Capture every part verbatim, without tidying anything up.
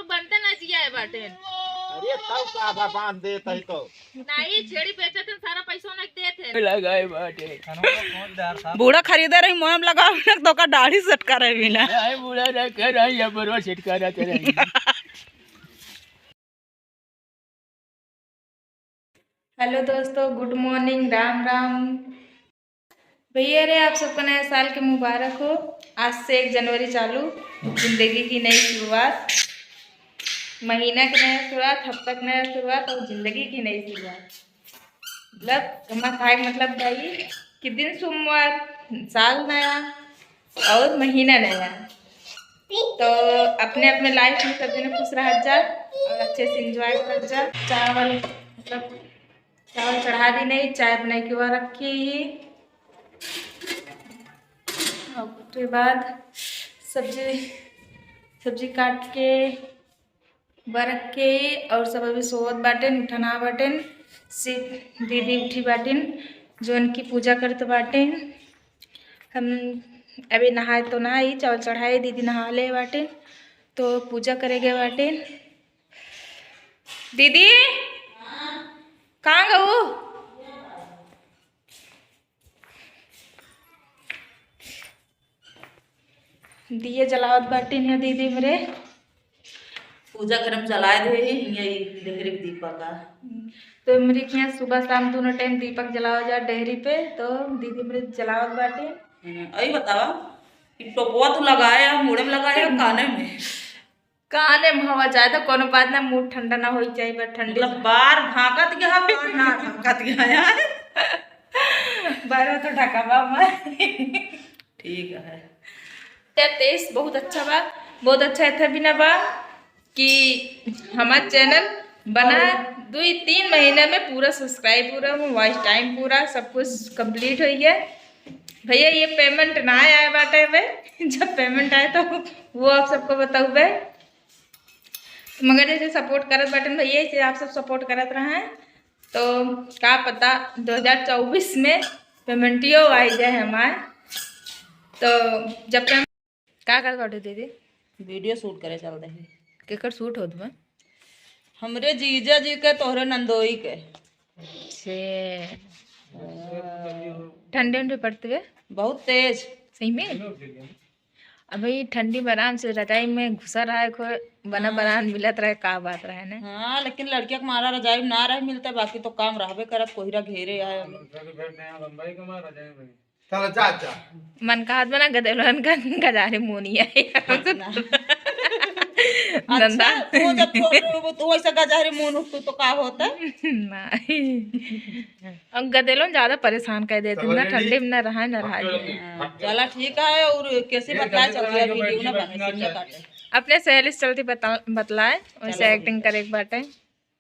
बनते ना जिया है बाटे। अरे तब का बा, बांध देत है तो। नहीं, छेड़ी बेचत है, सारा पैसा उन्हें देत है। लगाए बाटे। बूढ़ा खरीदे रही, मोम लगाओ ना तो का दाढ़ी सटका रहे बिना। नहीं, बूढ़ा रखे रही, ये बरवा सटका रहे रही। हेलो दोस्तों, गुड मॉर्निंग, राम राम। भैया रे, आप सबको नया साल के मुबारक हो। आज से एक जनवरी चालू, जिंदगी की नई शुरुआत, महीना की नया शुरुआत, हफ्ता की नया शुरुआत और जिंदगी की नई शुरुआत। मतलब, हमारा खाए मतलब भाई कि दिन सोमवार, साल नया और महीना नया। तो अपने अपने लाइफ में सब जने खुश रह जा और अच्छे से एंजॉय कर जा। चावल, मतलब, चावल चढ़ा दी नहीं, चाय बनाई के हुआ रखी ही। और उसके बाद सब्जी, सब्जी काट के बरक के और सब अभी सोवत बाटेन, उठना बाटेन। सिर्फ दीदी उठी बाटिन, जोन की पूजा करत बाटिन। हम अभी नहाए तो ना आई, चावल चढ़ाए, दीदी नहा ले बाटिन, तो पूजा करे गए बाटिन। दीदी, कहाँ गऊ? दिए जलावत बाटिन है दीदी मेरे। पूजा घर में जलाए दे ही, हियाँ ई डेहरी पे दीपक आ। तो मेरे के यहाँ सुबह शाम दोनों टाइम दीपक जलावा जा डेहरी पे, तो दीदी मेरे जलावत बाटिन। हम्म, अई बतावा कि टोपवा तू लगाए, मुड़े में लगाए, काने में? काने में हवा जाए तो कोनो बात ना, मुंह ठंडा ना होई जाए, बस ठंडी मतलब बार भागत गया, बार ना भागत गया यार। बार में तो ढका बा हमार। ठीक है। तेईस बहुत अच्छा बा, बहुत अच्छा एथे बिना बा कि हमार चैनल बना दुई तीन महीना में पूरा सब्सक्राइब पूरा, वॉच टाइम पूरा, सब कुछ कंप्लीट होई है। भैया ये पेमेंट ना आए बाटे बे, जब पेमेंट आए तो वो आप सबको बताऊबे। मगर जैसे सपोर्ट करत बाटन भैया, ऐसे आप सब सपोर्ट करत रहें, तो का पता दो हज़ार चउबीस में पेमेंटियो आई जाए हमार। तो जब पेमेंट का करत बाटे दीदी? वीडियो शूट करे चल रही। केकर शूट होत बा? हमरे जीजा जी के, तोहरे नंदोई के। छे। ठंडी उंडी पड़त बे? बहुत तेज। सही में? अबे ई ठंडी में आराम से रजाई में घुसा रहा है, कोई बना हाँ। बना मिलत रहे, का बात रहे ने? हाँ, लेकिन लड़किया के मारा रजाई में ना रहे मिलते, बाकी तो काम रहबे करत, कोहिरा घेरे आए। दूसरा के भेंट नहीं, बम्बई के मारा रजाई में। चलो, जा, जा। मन कहत बा ना गदेलन का गजारे मोनिया है। अच्छा, नंदा। तू जब छोट रहो, तो वैसा गजारे मोन उठतो तो का होता? नहीं। अब गदेलो ज्यादा परेशान कर देते ना, ठंडी में ना रहा, ना रहा जाए। हाँ, चला ठीक है, और कैसे बतलाए चलती है वीडियो ना बने, सुनिए काटे। अपने सहेली से चलती बता-, बतलाए, वैसे चलो। एक्टिंग करे के बाटे।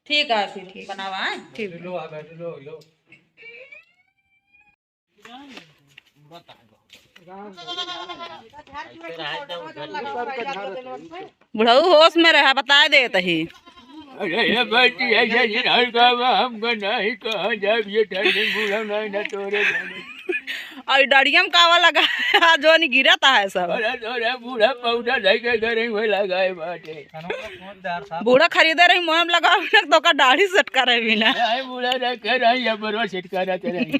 ठीक है, फिर ठीक। बनावा, हैं? ठीक। बुढ़ऊ होश में रहा, बताए देत ही। अरे ये बेटी, ऐसे जिन हल्का बा, हमका नहीं कहा जाए, ये ठंडी बूढ़ा नहीं ना तोरे जाने। और डरियम कावा लगा, जो नहीं गिरत है सब। अरे तोरे बूढ़ा पाउडर लेके घरे में लगाए बाटे। बूढ़ा खरीदे रही, मोम लगावे ना, तो का दाढ़ी सटका रहे बिना। अरे बूढ़ा रखे रही, ये बरवा सटका रहे।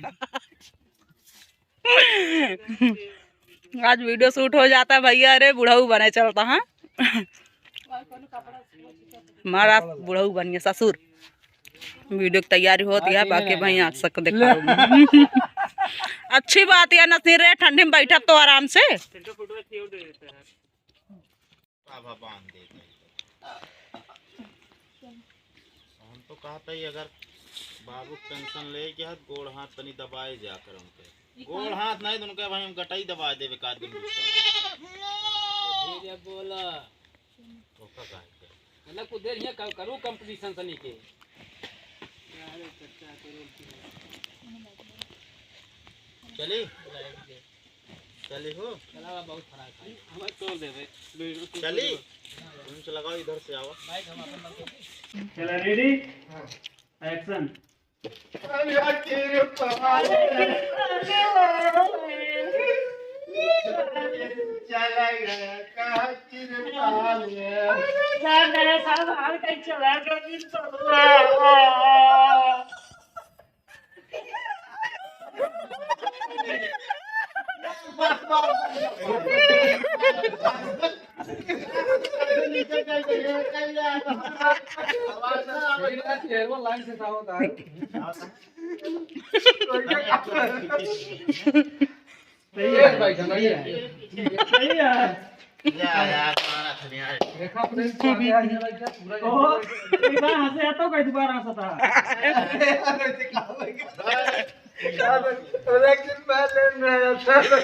आज वीडियो शूट हो जाता है भैया। अरे बुढ़ऊ बने चलता है हमारा, बुढ़ऊ बनिए ससुर। वीडियो की तैयारी होती है, बाकी भाई आप सबको देखा। अच्छी बात है, नसीर रे, ठंडी में बैठा तो आराम से। आभा बांध देत है। हम तो कहत है, अगर बाबू पेंशन ले के हाथ, गोड़ हाथ तनी दबाए जा कर उनके। गोड़ हाथ नहीं तो उनके भाई हम गटाई दबाए देवे का दिन गुस्सा। धीरे बोला। धोखा काहे के? मतलब कुछ देर यहाँ कर-, करू कंपटीशन सनी के। चली? चली हो? चला बा, बहुत फराक है। हमें तोड़ देवे। चली? तुम से लगाओ, इधर से आओ। चला, रेडी? एक्शन। चला गया, कहाँ तिरपाल है? सही है भाई, सही है। सही है। या, या, तुम्हारा सुनिया है। देखा अपने पास आ गया भाई, क्या पूरा ओहो, एक बार हंसे आता हूँ, कहीं दोबारा हंसा था। अरे, अरे, क्या हो गया? अरे, एक दिन पहले मैं हंसा था।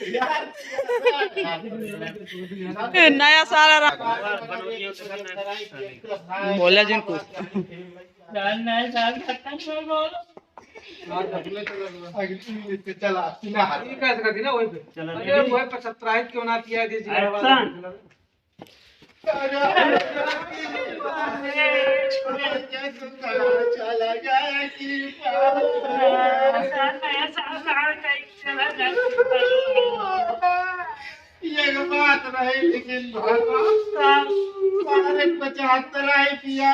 यार, नया साल आ रहा। बोला जिन कुछ। नया साल खत्म हो गया। चला, सीना हाथ। ये कैसे कर दी ना वही पे? चला, अरे, ready? वही पे सत्ताईस क्यों ना किया, दे जी, action। ये बात रही, लेकिन भगवान सारे पचहत्तर आई पिया,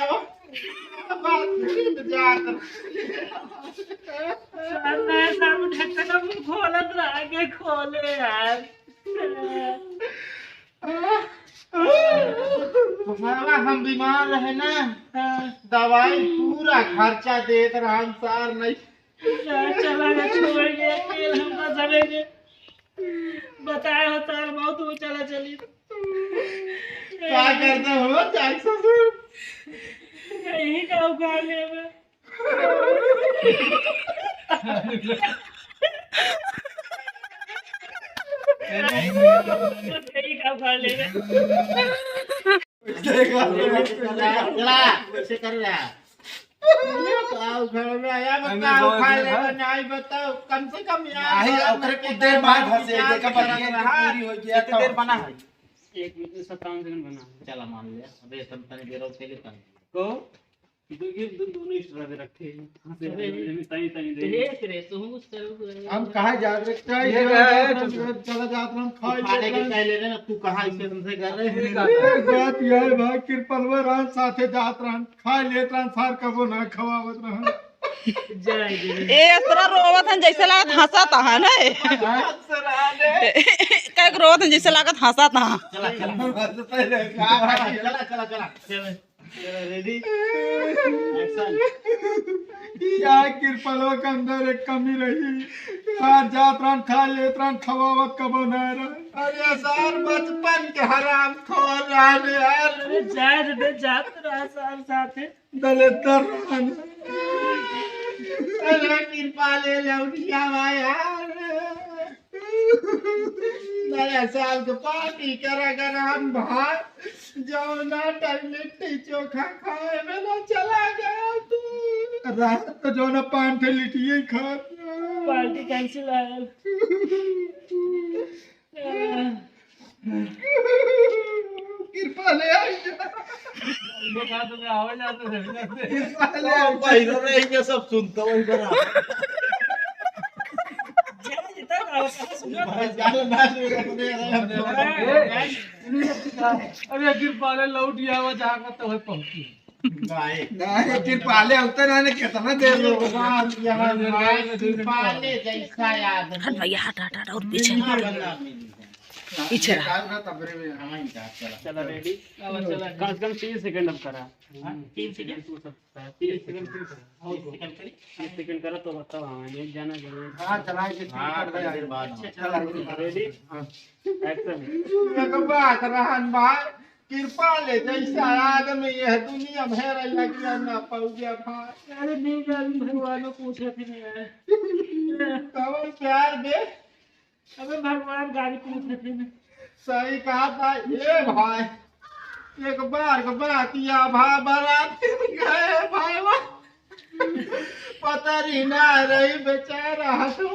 बात नहीं तो जात रही। सामने सब ढक्कन खोलत रह के खोले यार। बाबा, हम बीमार रहे ना, दवाई पूरा खर्चा देत रहन सार, नहीं। चला गया, छोड़ गया, तेल हमका सड़े के। बताए हो तार बहुत वो चला चली। का करते हो, जाके ससुर? यही का उखाड़ लेबे। यही का उखाड़ लेबे। चला, ऐसे कर रहा। ये का उखाड़ में आया, बताओ, उखाड़ लेबे, नहीं बताओ, कम से कम यार, नहीं, ओकरे कुछ देर बाद हंसे, देखा, बतिया पूरी हो गया, कितनी देर बना है? एक मिनट, सत्तावन सेकंड बना है। चला, मान लिया। अबे, तुम तनी देर और खेले तनी। को? दो, ये दो, दोनों extra दे रखे हैं। हाँ, अरे। तनी, तनी दे। देख रे, तू कुछ करो, करो। हम कहाँ जात रहे? ये चला जात रहे, हम खाए खाने के लेते हैं। पहले ना, तू कहाँ ऐसे हमसे कर रहे हैं? एक बात यह है भाई, कृपलवा रहन साथे जात रहन, खाए लेत रहन, सार कबो ना खवावत रहन। जय जय। ए, इस तरह रोवत हन, जैसे लागत हंसत हन, है? कहे के रोवत हन, जैसे लागत हंसत हन। चला, चला, चला, चला। चला, चला, चला। चला, ready? Action। या कृपलवा के अंदर एक कमी रही। सार जात रहन, खा लेत रहन, खवावत कबो ना रहन। अरे सार, बचपन के हराम खोर रहन यार। अरे जाए दे, जात रहा सार साथे। दलिद्दर रहन। अरे कृपा ले लौटिया भाई यार। नया साल के party करा गरम भात, जौना time लिट्टी चोखा खाए में ना चला गया तू। रात को जौना पान ठे लिट्टिए खा। Party cancel है। कृपा ले आई जा। देखा तो मैं आवाज आता था, बिना से। कृपा ले आई जा। पहिरो रह गया, सब सुनता वही बना। भाई, जानो ना सुने, सुने रहे हम तो। ए, अरे कृपा ले लौट आवा, जहाँ का तो है पहुँची। नहीं। नहीं, कृपा ले उतर आने कितना देर हो गया। भगवान यहाँ भाई, कृपा ले जैसा याद हट भैया, हट, हट, हट, और पीछे। मिलना बना मिलना। पीछे रहा। निकाल ना तब रे, हाँ, निकाल, चला। चला, ready? अब चला, कम से कम तीन सेकंड अब करा। हाँ? तीन सेकंड? तू सब करा। तीस सेकंड, तीस सेकंड। तीस सेकंड करी? तीस सेकंड करा तो बताओ, हाँ, ये जाना जरूर। हाँ, चला, ये हाँ, कर थोड़ी देर बाद। अच्छा, चला, ready? हाँ। Action। एक बात रहन भाई, कृपा ले जैसा आदमी यह दुनिया में रह लगिया ना पाउगे भाई। अरे नहीं, अभी भगवान को पूछे थे नहीं यार। कवन प्यार बे? अबे भगवान गाड़ी पूछ रखे हैं। सही कहा था, ए भाई, एक बार के बात या भा बारात गए भाई, पता नहीं ना रही बेचारा हसो।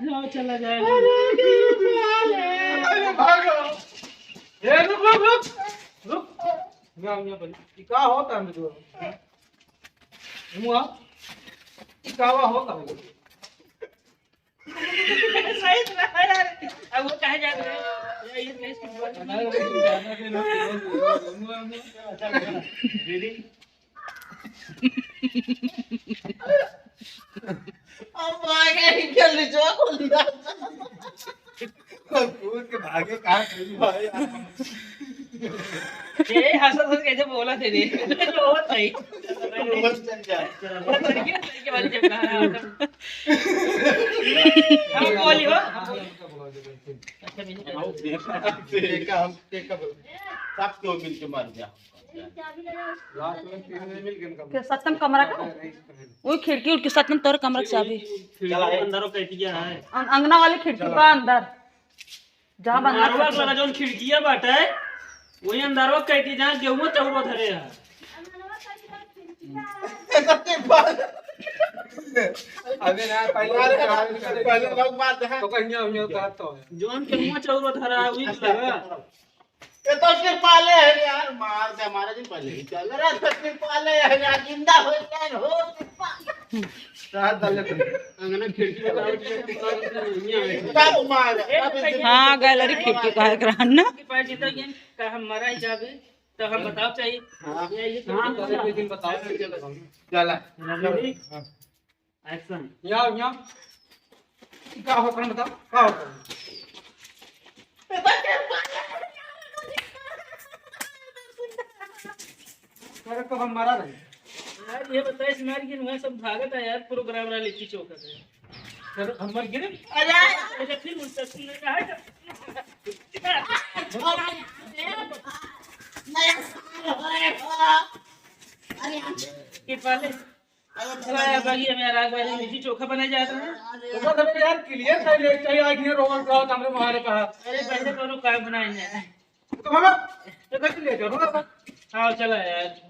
हाँ, चला जाए। अरे भागो। ए, रुक, रुक, रुक, रुक। यहाँ, यहाँ पर। ये का होता है मेरे को? मुआ, ई कावा होता है? सही अब वो कहाँ जात रहे? ये, ये, ये, दीदी। अब भागे, इनके लिजवा खोल दिया। कूद के भागे, कहाँ खोली भाई? ए, हंसत हंसत कैसे बोला थे रे? रोवत नहीं। रोवत चल जाए। वो लड़की, लड़की वाली जब कहा, हम बोली हो, हम बोली। अच्छा, मिल गया। देखा हम, देखा बोल। सब क्यों मिल के मार दिया? के सत्यम कमरा का? वही खिड़की उड़की सत्यम तोर कमरा के चाबी। खिड़की अंदर वो कैटिया है। अं-, अंगना वाली खिड़की बा अंदर। जहाँ बंगला अंदरवा वाला जौन खिड़किया बाटे, वही अंदरवा कैटिया जहाँ गेहूं चौरो धरे है। अबे ना, पहले, पहले लोग बात है। तो कहीं यहाँ, यहाँ बात तो है। जौन गेहूं चौरो धरा है, वही लगा। ये तो तिरपाले है यार, मार दे, हमारा दिन पहले ही चल रहा है, तो तिरपाले है यार, जिंदा हो जाए, हो तिरपाल। साथ डाल लेते हैं। अंगना खिड़की लगाओ, ये सब मार दे। हाँ, गैलरी खिड़की का एक रहन ना। कि पाए जिंदा ये का हम मरा ही जाबे, तो हम बताओ चाहिए। हाँ। ये, ये हाँ, तो एक दिन बताओ। चला। Ready? हाँ। Action। यहाँ, यहाँ। का हो, कौन बताओ? का हो? अरे, कब हम मरा रहे? यार, ये बताइस मार के वहाँ सब भागत है यार, program रहा लिट्टी चोखा से। सर, हम मर गए? अरे! अच्छा, फिर उनसे सुनने का है? नया साल होए हो। अरे, आज के पहले अरे, अरे, बगिया में राग वाली लिट्टी चोखा बनाए जात रहे। तो बस हमें यार clear कर ले, चाहिए आदमी रोवन का, हमरे मारे का। अरे, पहले कौनो काम बनाए जाए। तो बाबा, तो घर ले जाओ, बाबा। हाँ, चला यार।